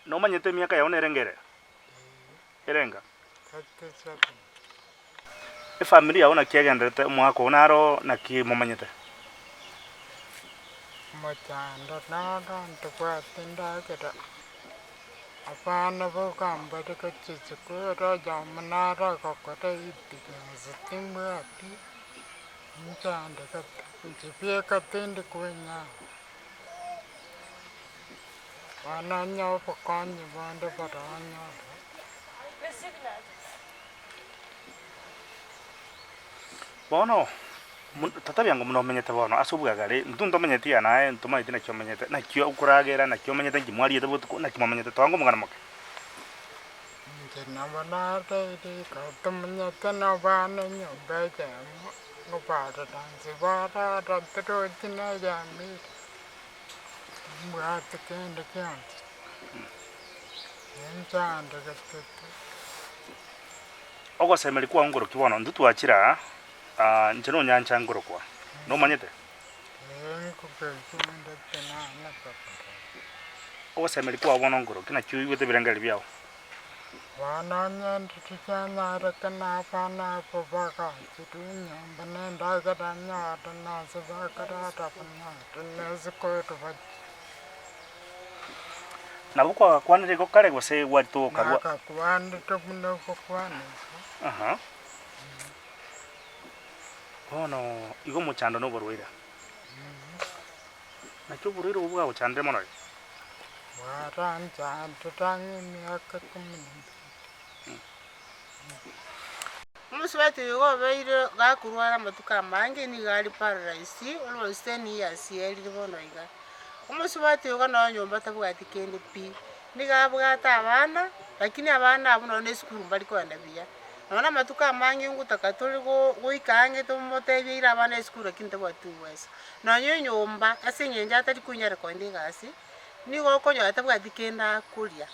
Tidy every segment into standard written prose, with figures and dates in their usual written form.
Nomanyete emiaka yao nerenge ere? Erenga? Efamiri yao naki egenderete omwaka oo naro naki momanyete? Omochando noro ntobwate endagera, abana boka mbare gochia esukuru oyomo naro ogokora ebigasi timbwati, inchandegete, inche bieka tindi kwenyara. Bono onye obokonyi bonde boranyore. Bono, tata biango buna omenyete bono ase obwagare, intwe ntomenyeti iga naye ntomaeti naki omenyete, naki okoragera, naki omenyete, nki mwariete botuko, naki momenyete, toange omogano moke. Inche nabo nareire iga tomenyete na abana enyomba eyemo, ngobarera inse barara tirochi na eyemo ere, timbwati kende gionsi, ninchandegete pi. Ogosemeria kwao nkoroki bono, intwe twachire aa, inche nonyancha nkorokwa, nomanyete? Ee, nkogechundete nane gokora. Ogosemeria kwao bono nkoroki, naki oigwete ebirengererio biao? Bono onye ndiria nyarekana abana abwo bagachirwe enyomba na endagera nyore na ase bakorara banyore na esukuru bachie. Nabo kwagakwanire igo kare gose gwarete gokarua? Nagakwanete buna ogokwana igo. Aha. Bono igo omochando na oborwaire. Naki oborwaire obwo bwagochandire mono aye? Bwaranchandire ang'e emiaka ikomi na ibere. Omosubati oyo igo obeire gakorwara amatuko amange nigo are paralyzed almost ten years erire bono iga. Omosubati oyo iga nonye nyomba tabwati kende pi, nigo abwate abana, lakini abana abwo nonye na esukuru mbari kogenda buya. Nonye na amatuko amange ngotaka tore go goika ang'e tomotebie aire abana esukuru lakini tabwati uweso. Nonye enyomba ase eng'encho atari konyara kogenda egasi, nigo okonyora tabwati kende akoria.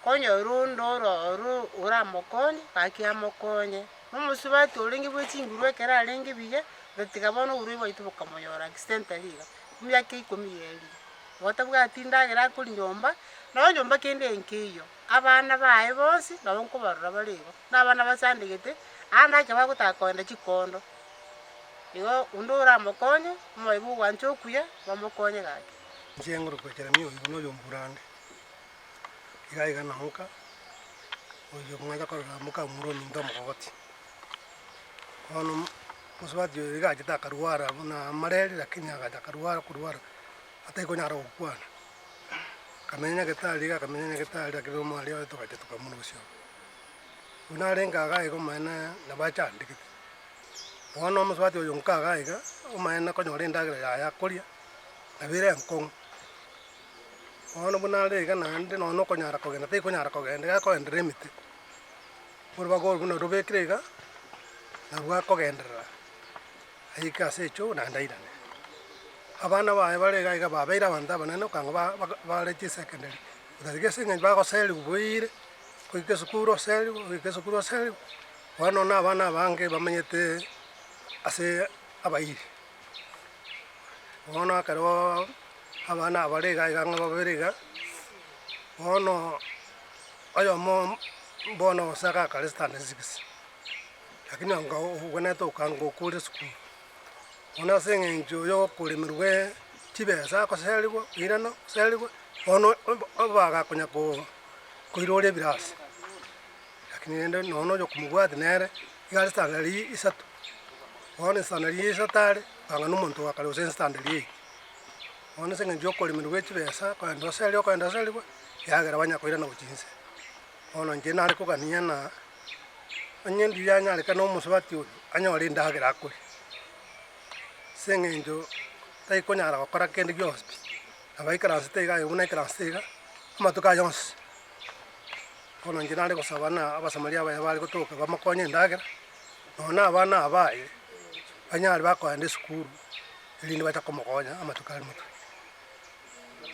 Konyora onde oro oro oramokonye, gaki amokonye. Na omosubati orenge bwe chinguru ekero arenge buya, otatiga bono oborwaire bwaito bokamonyora accidentally iga, emiaka ikomi yaerire. Igo tabwati ndagera akoria nyomba, nonya nyomba kende nkeiyo, abana baye bonsi nabo nkobarora bare igo, na abana basandegete, aande ake bagotaka kogenda chikondo. Igo onde oramokonye, omoyo bwa ogwancha okuya, bamokonye gaki. Inche ngorokwa Jeremia oyo noyo omburande. Iga iga namoka, oyio mwacha korora mokamura ominto omokogoti. Bono mosubati oyo iga achete akarwara buna amareri lakini agacha akarwara korwara atari konyara gokwana. Akamenya nyagetari iga akamenya nyagetari lakini omwari oye togacha tokamorusia oo. Buna arenge iga iga omonyene nabo achandegete. Bono omosubati oyo nka iga iga, omonyene konyora endagera yaye akoria, nabo ere enkong'u. Bono buna are iga naende nonya na okonyara kogenda taikonyara kogenda iga akoenderera emete, orobago oro buna robekire iga, nabwo akogenderera aike ase echoo naende airane. Abana baye bare iga iga babeire abanto abanene okanga ba- ba bare chisecondary, otatiga ase eng'encho bagoseriwa boire, goika esukuru oseriwe goika esukuru oseriwe, bono na abana abange bamenyete ase abairi. Bono ekero abana aba bare iga iga ng'a babere iga, bono oyomo bono gose agakare standard six, lakini anga obwenerete okanga okore esukuru. Bono ase eng'encho ya okoremerwa chibesa agoserigwa oirana oserigwe, bono oba gakonya ko koirora ebirasi. Lakini rende nonya oyo okomobwatia nere, iga are standard isato, bono estandard ya isato are, okanga na omonto ogakare gose estandard eight. Bono ase eng'encho ya okoremerwa gwe chibesa, okogenda oseria okogenda oserigwe, yagera banya koirana gochia inse. Bono inche nare kogania ng'a, onye ndiria anyarekane omosubati oyo, anyore endagera akoria, ase eng'encho tari konyara gokora kende gionsi pi, nabo aikaransete iga aye buna aikaransete iga, amatuko aya onsi. Bono inche nare gosaba na abasamaria abaya bare gotoka bamokonye endagera, nonya na abana aba aye, banyare bakoenda esukuru, erinde bacha komokonya amatuko are motwe.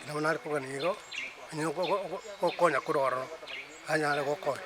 Nabo nare kogania igo, onye gokonya korwa ororo, anyare gokonya.